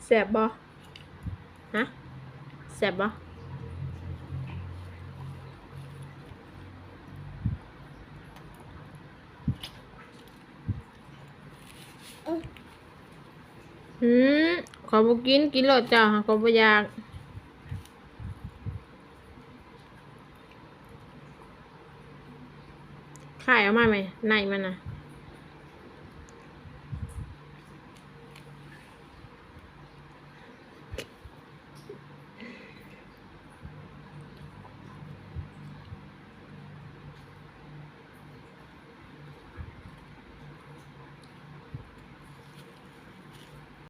ແຊບບໍ່? ຮະ? ແຊບບໍ່? ອືມ ຂ້ອຍບໍ່ກິນ ກິນໂລດເຈົ້າ ຂ້ອຍບໍ່ຢາກ. ຂາຍອອກມາແມ ໃນມັນນະ.